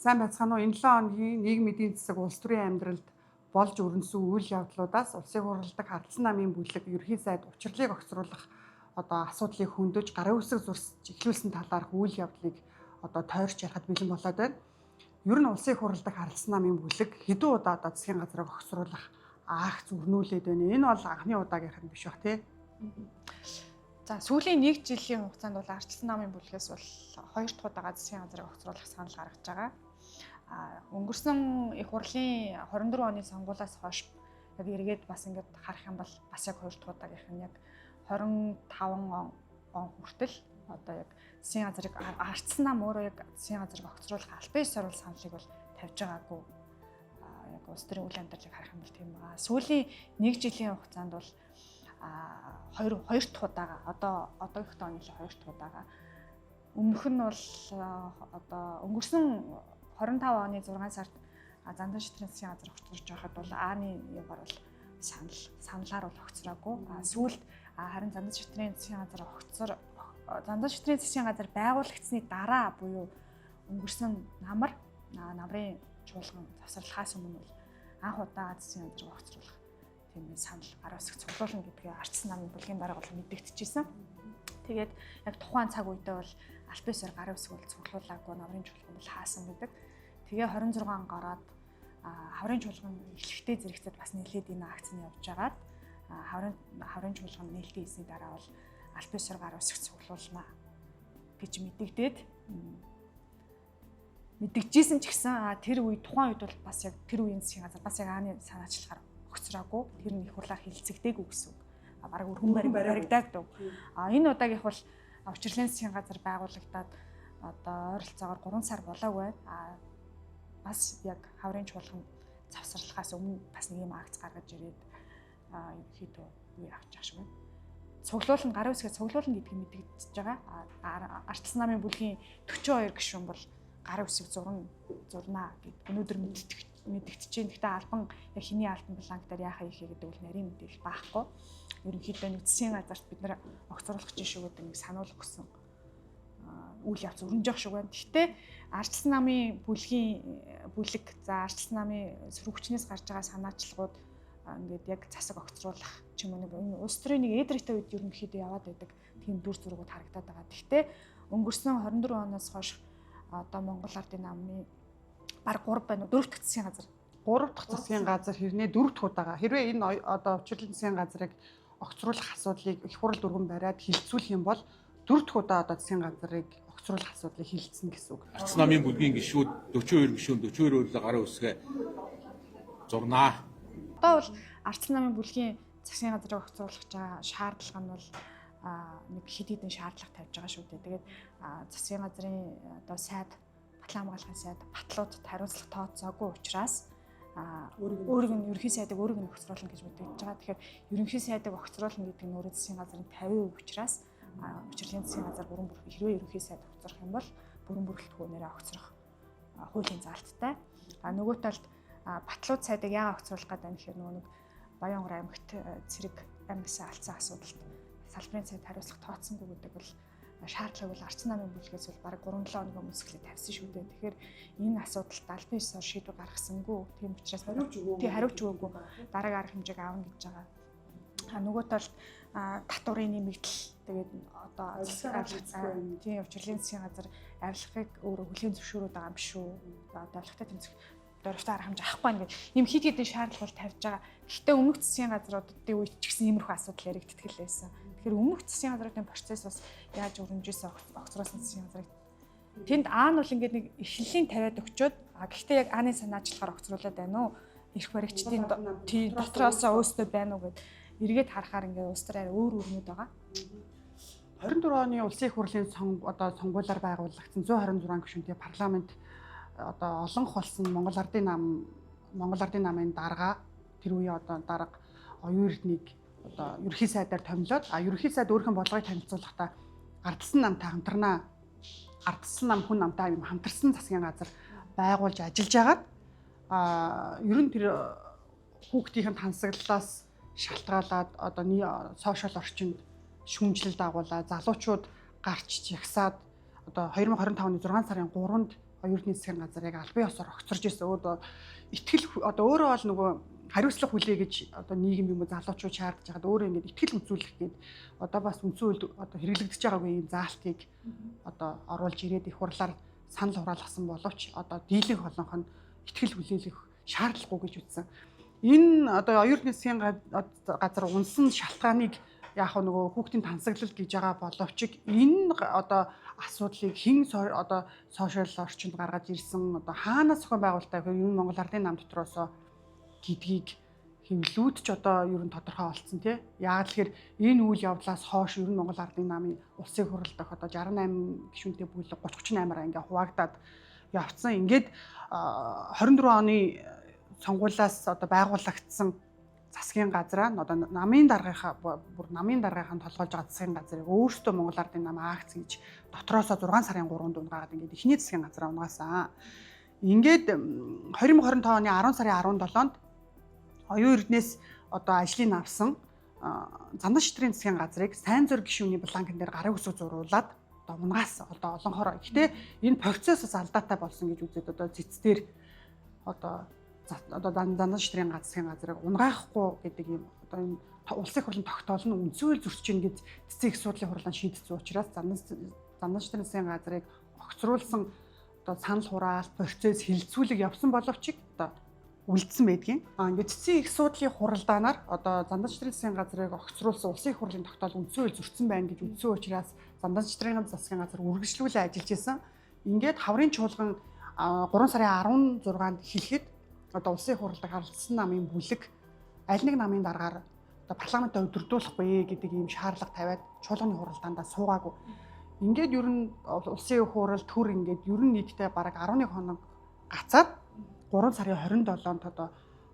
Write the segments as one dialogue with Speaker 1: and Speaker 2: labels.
Speaker 1: Сайн байцгаана уу? Энэ 7 хоногийн нийгмийн эдийн засаг, улс төрийн амьдралд болж өрнөсөн үйл явдлуудаас улсын хуралдаг ардсан намын бүлэг ерөнхий сайд учирлыг огцруулах одоо асуудлыг хөндөж гарын үсэг зурсаж эхлүүлсэн талаарх үйл явдлыг одоо тойрч ярихад бэлэн болоод байна. Ер нь улсын хуралдаг ардсан намын бүлэг хэдэн удаа одоо засгийн газрыг огцруулах акц өрнүүлээд байна. Энэ бол анхны удаагийнх нь биш бах, тий.
Speaker 2: За, сүүлийн нэг жилийн хугацаанд бол ардчилсан намын бүлгээс бол хоёр дахь удаага засгийн газрыг огцруулах санал гаргаж байгаа. Өнгөрсөн их хурлын 24 оны сонгуулиас хойш яг эргээд бас ингээд харах юм бол бас яг хоёр дахь удаагийнх нь яг 25 он хүртэл одоо яг засгийн газрыг ардчилсан нам өөрөө яг засгийн газрыг огцруулах албан ёсоор бол саналыг бол тавьж байгаагүй. Яг улс төрийн үйл амьдралыг харах юм бол тийм байгаа. Сүүлийн нэг жилийн хугацаанд бол хоёр дахь удаага, одоо одоогийнхтой оны хоёр дахь удаага, өмнөх нь бол одоо өнгөрсөн 25 оны 6 сард Зандан шитрийн засгийн газар огцорч байхад бол Ааны югаар бол саналаар бол огцроогүй. Сүүлд харин Зандан шитрийн засгийн газар огцор Зандан шитрийн засгийн газар байгуулагдсны дараа буюу өнгөрсөн намрын чуулган завсарлахаас өмнө бол анх удаа засгийн газрыг огцруулах тийм санал гар үсэг цуглуулна гэдгээ ардчилсан намын бүлгийн дарга бол мэдэгдэжсэн. Тэгээд яг тухайн цаг үедээ бол аль биесээр гарын үсэг бол цуглуулаагүй, намрын чуулган бол хаасан гэдэг. Тэгээ 26 он гараад хаврын чуулган эхлэхдээ зэрэгцээд бас нэлээд энэ акц нь явж байгаад хаврын чуулган нээлттэй хийсний дараа бол аль биесээр гар үсэг цуглуулна гэж мэдэгдээд мэдэгжсэн ч гэсэн тэр үе тухайн үед бол бас яг тэр үеийн засгийн газар бас яг ааны санаачлахаар огцроогүй, тэр нь их хурлаар хилцэгдээгүй гэсэн үг. Бараг өргөн баригдаагүй. Энэ удаагийнх бол учирлын засгийн газар байгуулагдаад одоо ойролцоогоор 3 сар болоогүй байна. Бас яг хаврын чуулган завсарлахаас өмнө бас нэг юм акц гаргаж ирээд ерөнхийдөө үе авч явах шиг байна. Цуглуулна, гарын үсгээ цуглуулна гэдгийг мэдэгдэж байгаа. Ардчилсан намын бүлгийн 42 гишүүн бол гарын үсэг зурнаа гэд өнөөдөр мэдэгдэж байна. Гэхдээ албан яг хиний албан бланк дээр яхаа хийхээ гэдэг бол нарийн мэдээлэл байхгүй. Ерөнхийдөө нэг засгийн газарт бид нар огцруулах гэж шүү гэдэг нэг сануулга өгсөн үйл явц өрнөж явах шиг байна. Гэхдээ ардчилсан намын бүлгийн бүлэг, за ардчилсан намын сөрөгчнөөс гарч байгаа санаачлагууд ингээд яг засаг огцруулах ч юм уу нэг энэ улс төрийн нэг эдрэгтэй үед ерөнхийдөө яваад байдаг тийм дүр зургууд харагдаад байгаа. Гэхдээ өнгөрсөн 24 оноос хойш одоо Монгол Ардын намын баг 3 байна уу? 4 дахь засгийн газар.
Speaker 1: 3 дахь засгийн газар хэрнээ 4 дахь удаага. Хэрвээ энэ одоо учирлын засгийн газрыг огцруулах асуудлыг их хурал өргөн бариад хилцүүлэх юм бол 4 дахь удаа одоо засгийн газрыг огцруулах асуудлыг хилцэнэ гэсэн үг.
Speaker 3: Ардчилсан намын бүлгийн гишүүд 42 гишүүн 42 гарын үсгээ зурнаа.
Speaker 2: Одоо бол ардчилсан намын бүлгийн засгийн газрыг огцруулах гэж шаардлага нь бол нэг хэд хэдэн шаардлага тавьж байгаа шүү дээ. Тэгээд засгийн газрын одоо сайд, батлан хамгаалахын сайд батлуудад хариуцлага тооцоогүй учраас өөрийг нь ерөнхий сайдыг өөрийг нь огцруулна гэж мэдэгдэж байгаа. Тэгэхээр ерөнхий сайдыг огцруулна гэдэг нь өөрөө засгийн газрын 50% учраас учирлын засгийн газар бүрэн бүр хэрвээ ерөнхий сайд огцрох юм бол бүрэн бүрэлдэхүүнээрээ огцрох хуулийн заалттай. Нөгөө талд батлууд сайдыг яагаад огцруулах гэдэг юм гэхээр нөгөө нэг Баянгор аймагт цэрэг аймагсаа алдсан асуудалд салбарын сайд хариуцлага тооцсонгүй гэдэг бол шаардлагыг бол ардчилсан намын бүлгээс бол бараг 3-7 хоногийн өмнө сэхлээ тавьсан шүү дээ. Тэгэхээр энэ асуудалд албан ёсоор шийдвэр гаргасангүй. Тийм учраас хариуч өгөөгүй дараагийн арга хэмжээг авна гэж байгаа. Нөгөө талд татварын нэмэгдэл, тэгээд одоо тийм учирлын засгийн газар авилгыг өөрөө хүлээн зөвшөөрөөд байгаа юм биш үү? Одоо авилгатай тэмцэх дөрвтэй арга хэмжээ авахгүй байна гэх ийм хэд хэдэн шаардлага бол тавьж байгаа. Гэхдээ өмнөх засгийн газруудын үед ч гэсэн иймэрхүү асуудал яригддаг л байсан. Тэгэхээр өмнөх засгийн газруудын процесс бас яаж өрнөжсэн огцруулсан засгийн газрыг тэнд Аа нь бол ингээд нэг эхлэлийн тавиад өгчөөд, гэхдээ яг Ааны санаачлахаар огцруулад байна уу? Эрх баригчдын тий дотроосоо өөстөө байна уу гэд эргээд харахаар ингээд улс төр арай өөр өрнөд байгаа.
Speaker 1: 24 оны улсын их хурлын одоо сонгуулиар байгуулагдсан 126 гишүүнтэй парламент одоо олонх болсон Монгол Ардын нам, Монгол Ардын намын дарга, тэр үеийн одоо дарга Оюун Эрднийг одоо ерөнхий сайдаар томилоод, ерөнхий сайд өөрийнхөө бодлогыг танилцуулахдаа ардсан намтай хамтарнаа, ардсан нам хүн намтай юм хамтарсан засгийн газар байгуулж ажиллаж байгаад, ер нь тэр хүүхдийн тансаглалаас шалтгаалаад одоо сошиал орчинд шүүмжлэл дагуулаад залуучууд гарч жагсаад одоо 2025 оны 6 сарын 3-нд оюутны засгийн газрыг албан ёсоор огцорж ирсэн. Өөрөө итгэл одоо өөрөө бол нөгөө хариуцлага хүлээ гэж одоо нийгэм юм уу залуучууд шаардж байгаад өөрөө ингээд итгэл үзүүлэх гээд одоо бас үндсэн хуульд одоо хэрэглэгдэж байгаагүй ийм заалтыг одоо оруулж ирээд их хурлаар санал хураалгасан боловч одоо дийлэнх олонх нь итгэл хүлээлгэх шаардлагагүй гэж үзсэн. Энэ одоо оюутны засгийн газар унсан шалтгааныг яг нөгөө хүүхдийн тансаглал гэж байгаа боловч энэ одоо асуудлыг хэн одоо сошиал орчинд гаргаж ирсэн, одоо хаанаас зохион байгуулалтаа гэхээр ер нь Монгол Ардын нам дотроосоо гэдгийг хэвлүүд ч одоо ер нь тодорхой олцсон тий. Яг л тэгэхээр энэ үйл явдлаас хойш ер нь Монгол Ардын намын улсын хурал дах одоо 68 гишүүнтэй бүлэг 30 38-аар ингээ хуваагдаад явцсан. Ингээд 24 оны сонгуулиас одоо байгуулагдсан засгийн газраа одоо намын даргынхаа бүр намын даргынхаа толгойлж байгаа засгийн газрыг өөрсдөө Монгол Ардын нам акц гэж дотроосоо 6 сарын 3-нд унгаад ингээд эхний засгийн газраа унгаасан. Ингээд 2025 оны 10 сарын 17-нд Оюун Эрдэнэс одоо ажлыг авсан Зандан шитрийн засгийн газрыг сайн зур гишүүний бланкн дээр гарын үсэг зуруулад одоо унгаас одоо олонхороо. Гэхдээ энэ процесс бас алдаатай болсон гэж үзээд одоо цэцдэр одоо Зандан шитрийн засгийн газрыг унгаахгүй гэдэг юм одоо энэ улсын хурлын тогтоол нь үндсэн хууль зөрчиж гин гэж цэцэн их судлалын хурлаан шийдсэн учраас Зандан шитрийн засгийн газрыг огцруулсан одоо санал хураалт процесс хилцүүлэг явсан боловч одоо үлдсэн байдгийн. Ингээд цэцэн их суудлын хуралдаанаар одоо Зандан шитрийн засгийн газрыг огцруулсан улсын их хурлын тогтоол үндсэн хууль зөрчсөн байна гэж үзсэн учраас Зандан шитрийн засгийн газар үргэлжлүүлэн ажиллаж исэн. Ингээд хаврын чуулган 3 сарын 16-нд хэлэхэд одоо улсын их хурлыг харилцсан намын бүлэг аль нэг намын дараагаар одоо парламентаа өдөрдүүлэхгүй гэдэг ийм шаардлага тавиад чуулганы хуралдаандаа суугаагүй. Ингээд ер нь улсын их хурал төр ингээд ер нь нийтдээ бараг 11 хоног гацаад 3 сарын 27-нд одоо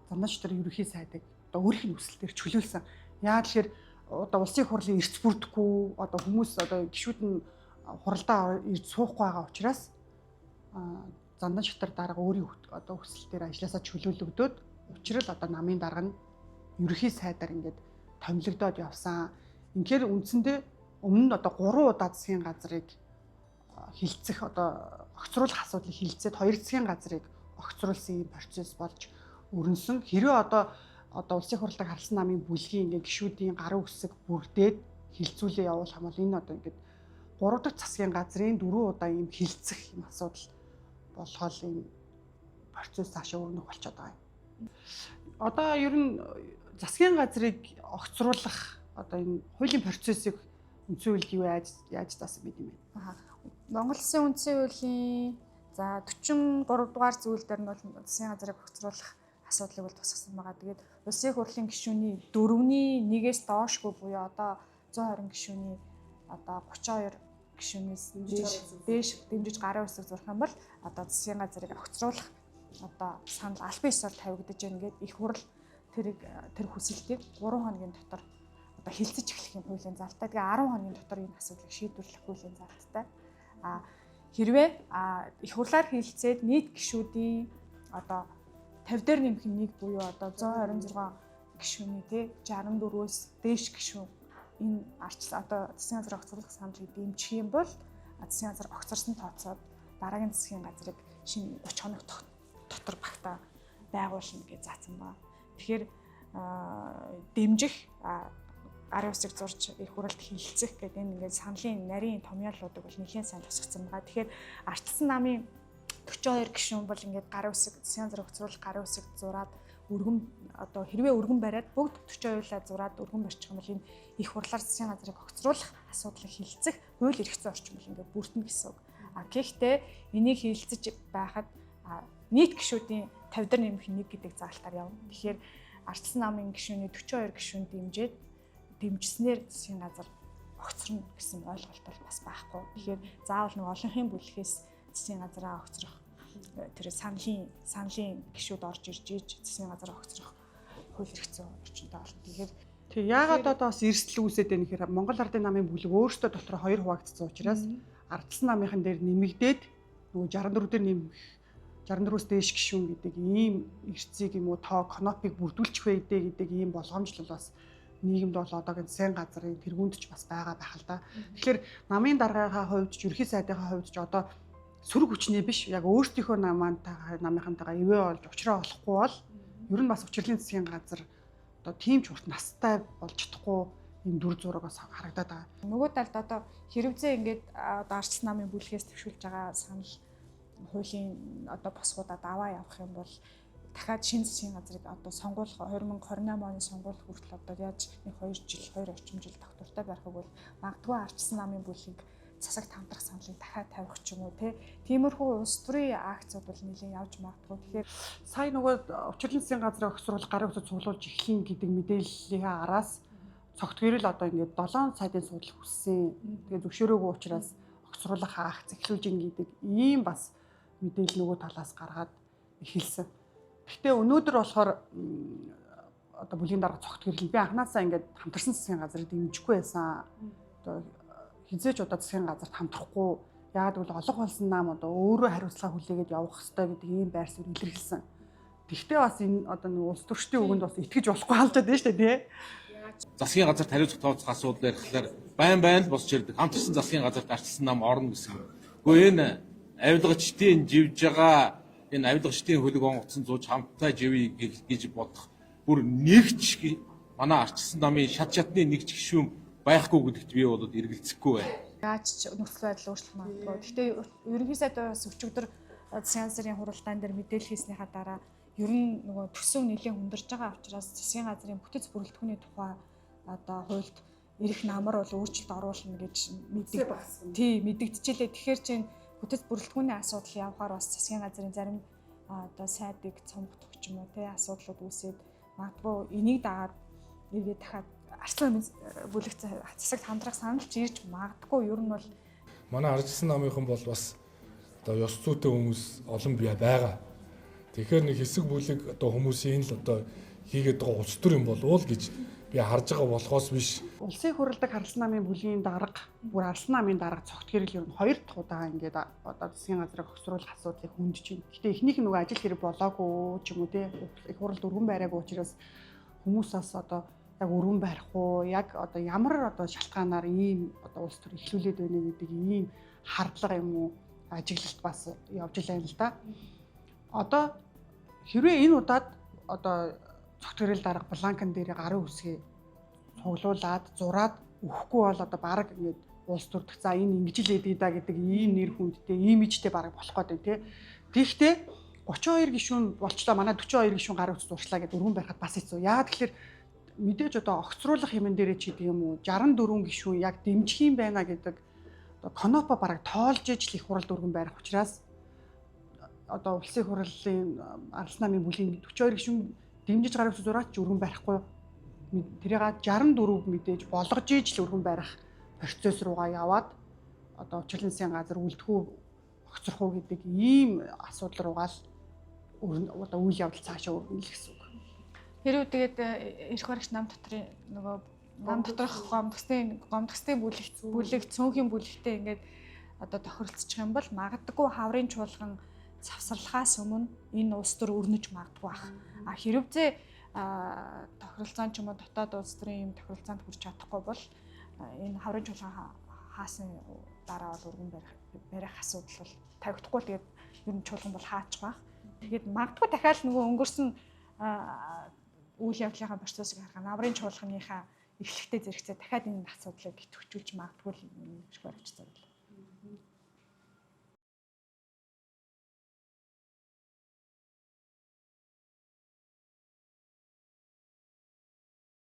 Speaker 1: Зандан шитрийн ерөнхий сайдыг одоо өөрийнх нь хүсэлтээр чөлөөлсөн. Яа тэгэхээр одоо улсын их хурлын эрс бүрдэхгүй одоо хүмүүс одоо гишүүд нь хуралдаа ирж суухгүй байгаа учраас Зандан шитар дарга өөрийн одоо хүсэлтээр ажилласаа чөлөөлөгдөөд учрал одоо намын дарга нь ерөнхий сайдаар ингээд томилогдоод явсан. Үнэхээр үндсэндээ өмнө нь одоо 3 удаа засгийн газрыг хилцэх одоо огцруулах асуудлыг хилцээд 2 засгийн газрыг огцруулсан юм процесс болж өрнөсөн. Хэрвээ одоо улсын хурлыг харалсан намын бүлгийн ингээд гишүүдийн гарын үсэг бүрдээд хилцүүлээ явуулах юм бол энэ одоо ингээд 3 дахь засгийн газрын 4 удаа ийм хилцэх юм асуудал болохоо ийм процесс цаашаа өрнөх болчиход байгаа юм. Одоо ер нь засгийн газрыг огцруулах одоо энэ хуулийн процессыг үндсэн хуульд юу яаж заасан байт юм бэ?
Speaker 2: Монгол Улсын үндсэн хуулийн за 43 дугаар зүйл дээр нь бол засгийн газрыг огцруулах асуудлыг бол тусгасан байгаа. Тэгээд улсын хурлын гишүүний 4-ний 1-ээс доошгүй буюу одоо 120 гишүүний одоо 32 гишүүнээс дээш дэмжиж гарын үсэг зурх юм бол одоо засгийн газрыг огцруулах одоо санал албан ёсоор тавигдаж байна гээд их хурл тэр хүсэлтийг 3 хоногийн дотор одоо хилцэж эхлэх юм хуулийн залттай. Тэгээ 10 хоногийн дотор энэ асуудлыг шийдвэрлэх хуулийн залттай. А хэрвээ их хурлаар хилцээд нийт гишүүдийн одоо 50 дээр нэмэх нь 1 буюу одоо 126 гишүүний тий 64-өөс дээш гишүүн энэ арчил одоо засгийн газар огцруулах саналыг дэмжих юм бол засгийн газар огцорсон тооцоод дараагийн засгийн газрыг шинэ 30 хоног дотор багтаа байгуулна гэж заасан ба. Тэгэхээр дэмжих гарын үсэг зурж их хуралд хилцэх гэдэг энэ ингээд саналын нарийн томьёоллуудыг бол нэлээд сайн тусгацсан байгаа. Тэгэхээр ардчилсан намын 42 гишүүн бол ингээд гарын үсэг засгийн газар огцруулах гарын үсэг зураад өргөн одоо хэрвээ өргөн бариад бүгд 42-лаа зураад өргөн барьчих юм бол энэ их хурлаар засгийн газрыг огцруулах асуудлыг хилцэх хууль эрх зүйн орчин бол ингээд бүрдэнэ гэсэн үг. А гэхдээ энийг хилцэж байхад нийт гишүүдийн 50 дээр нэмэх 1 гэдэг заалтаар явна. Тэгэхээр ардчилсан намын гишүүний 42 гишүүн дэмжиж дэмжснээр засгийн газар огцорно гэсэн ойлголт бол бас байхгүй. Тэгэхээр заавал нэг олонхын бүлхээс засгийн газраа огцрох тэр саналын гишүүд орж ирж иж засгийн газар огцрох хууль эрх зүйн орчинтой болно. Тэгэхээр
Speaker 1: Тэг яагаад одоо бас эрсдэл үүсээд байна гэхээр Монгол Ардын намын бүлэг өөрсдөө дотор хоёр хуваагдсан учраас ардчилсан намынхан дээр нэмэгдээд нөгөө 64 дээр нэмэх 64-өөс дээш гишүүн гэдэг ийм эрсцийг юм уу тоо кнопыг бүрдүүлчих вэ гэдэг ийм болгоомжлол бас нийгэмд бол одоогийн засгийн газрын тэргуунд ч бас байгаа байх л да. Тэгэхээр намын даргынхаа хувьд ч ерөнхий сайдынхаа хувьд ч одоо Сөрөг хүчний биш, яг өөрсдийнхөө намынхантайгаа ивэ олж учраа олохгүй бол ер нь бас учирлын засгийн газар одоо тийм ч урт настай болж чадахгүй юм дүр зураг бас харагдаад байгаа.
Speaker 2: Нөгөө талд одоо хэрвээ ингээд одоо Арчлан намын бүлгээс төвшүүлж байгаа санал хуулийн одоо босгуудад аваа явах юм бол дахиад шинэ засгийн газрыг одоо сонгуулах 2028 оны сонгуул хүртэл одоо яаж нэг 2 жил, 2 орчим жил тогтвортой байхыг бол магадгүй Арчсан намын бүлгийг засагт хамтрах саналыг дахиад тавих ч юм уу, те. Тиймэрхүү улс төрийн акцууд бол нэлээд явж магадгүй. Тэгэхээр
Speaker 1: сая нөгөө учирлын засгийн газрыг огцруулах, гарын үсэг цуглуулж эхлэн гэдэг мэдээллийнхээ араас цогт гэрэл одоо ингээд 7 сайдын суудлах хүссэн. Тэгээ зөвшөөрөөгүй учраас огцруулах акц эхлүүлж ин гэдэг ийм бас мэдээлэл нөгөө талаас гаргаад эхэлсэн. Гэхдээ өнөөдөр болохоор одоо бүлгийн дарга цогт гэрэл би анханасаа ингээд хамтарсан засгийн газрыг дэмжихгүй байсан. Одоо хизээч одоо засгийн газарт хамтрахгүй, яагаад гэвэл олох болсон нам одоо өөрөө хариуцлага хүлээгээд явах ёстой гэдэг ийм байр суурь илэрхийлсэн. Тэгвэл бас энэ одоо нэг улс төрчдийн үгэнд бас итгэж болохгүй халжаад байна шүү дээ, тий.
Speaker 3: Засгийн газарт хариуцлага тооцох асуудал ярихлаар байн байн л босч ирдэг. Хамтарсан засгийн газарт арчилсан нам орно гэсэн. Гэхдээ энэ авилгачдын живж байгаа, энэ авилгачдын хөлөг онгоцсон зууч хамттай живье гэж бодох бүр нэгч манай арчилсан намын шат шатны нэгч гишүүн байхгүй гэдэгт би бол эргэлзэхгүй байна.
Speaker 2: Яаж ч нөхцөл байдал өөрчлөх магадгүй. Гэхдээ ерөнхий сайд бас өчигдөр засгийн газрын хуралдаан дээр мэдээлэл хийснийхаа дараа ер нь нөгөө төсөв нэлээд хүндэрж байгаа учраас засгийн газрын бүтэц бүрэлдэхүүний тухай одоо хуульд ирэх намар бол өөрчлөлт оруулна гэж мэдэгдчихлээ. Тэгэхээр чинь бүтэц бүрэлдэхүүний асуудал явахаар бас засгийн газрын зарим одоо сайдыг цомгдох ч юм уу, те, асуудлууд үүсээд магадгүй энийг дагаад эргээд дахиад Арслан бүлэг засагт хамтрах санал ч ирж магадгүй. Ер нь бол
Speaker 4: манай Арчилсан намынхан бол бас одоо ёс зүйтэй хүмүүс олон бий байгаа. Тэгэхээр нэг хэсэг бүлэг одоо хүмүүсийн л одоо хийгээд байгаа улс төр юм болов уу гэж би харж байгаа болохоос биш.
Speaker 1: Улсын хурлдаг Арслан намын бүлгийн дарга, бүр Арслан намын дарга цогт гэрэл ер нь 2 дахь удаа ингээд одоо засгийн газрыг хохисруулах асуудлыг хөндөж байна. Гэтэ эхнийх нь нөгөө ажил хэрэг болоогүй ч юм уу, те, их хуралд өргөн бариагүй учраас хүмүүс бас одоо яг өргөн барих уу, яг одоо ямар одоо шалтгаанаар ийм одоо улс төр эхлүүлээд байна гэдэг ийм хардлага юм уу, ажиглалт бас явж байна л да. Одоо хэрвээ энэ удаад одоо цогт гэрэл дарга бланкан дээр гарын үсгээ цуглуулад зураад өгөхгүй бол одоо баг ингээд улс төрдөх, за энэ ингэж л эдий да гэдэг ийм нэр хүндтэй, имижтэй баг болох гэдэг, тий. Тэгэхдээ 32 гишүүн болчлоо, манай 42 гишүүн гарын үс зуршлаа гэдэг өргөн барихад бас хэцүү. Яагаад тэгэхээр мэдээж одоо огцруулах юмн дээрээ ч гэдэг юм уу, 64 гишүүн яг дэмжих юм байна гэдэг одоо конопо бараг тоолж ижил их хуралд өргөн барих учраас одоо улсын хурлын Арслан намын бүлгийн 42 гишүүн дэмжиж гарын үс зураач өргөн барихгүй, тэрийг 64 мэдээж болгож ижил өргөн барих процесс руугаа яваад одоо учирлын засгийн газар үлдэх үү, огцрох уу гэдэг ийм асуудал руугаа л одоо үйл явдал цаашаа өргөнө л гэсэн үг.
Speaker 2: Хэрвээ тэгээд эрх баригч нам дотрын нөгөө нам доторх гомдгсны бүлэг цөөнхийн бүлэгтэй ингээд одоо тохиролцчих юм бол магадгүй хаврын чуулган завсарлахаас өмнө энэ улс төр өрнөж магадгүй бах. А хэрвээ тохиролцоон ч юм уу дотоод улс төрийн юм тохиролцоонд хүрч чадахгүй бол энэ хаврын чуулган хаасан дараа бол өргөн барих асуудал бол тавигдахгүй. Тэгээд ер нь чуулган бол хаачих бах. Тэгээд магадгүй дахиад нөгөө өнгөрсөн үйл явдлынхаа процессыг харахад намрын чуулганыхаа эхлэхтэй зэрэгцээ дахиад энэ асуудлыг идэвхжүүлж магадгүй л эрх баригч зүйл.